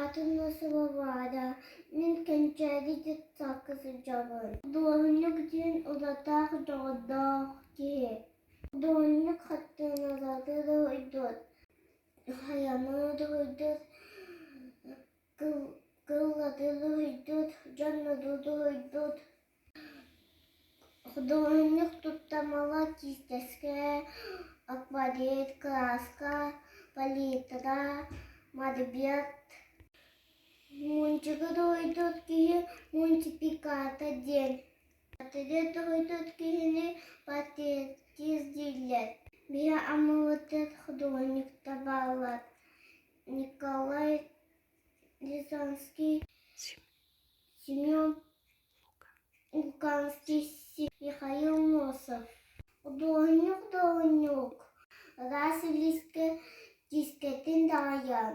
Аатын Носова Варя, мин Кэнчээри детсадка сылдьабын. Худуоһунньук диэн уратаах дьоҕурдаах киһи. Худуоһунньук хартыыналары уруһуйдуур, хайаны уруһуйдуур, кыллары уруһуйдуур, дьоннору уруһуйдуур. Худуоһунньук туттамала киистэскэ, акварель, кырааска, палитра, мольберт. Муунчугу дуһуйдуур киһи мунтипиката диэн. Портрет дуһуйдуур киһини портретист дииллэр. Биһи Аммабытыгар худуоһунньуктар бааллар: Николай Рязанский, Семен Луканский, Михаил Носов. Худуоһунньук-худуоһунньук, ыраас илиискэ киискэтин даҕайан.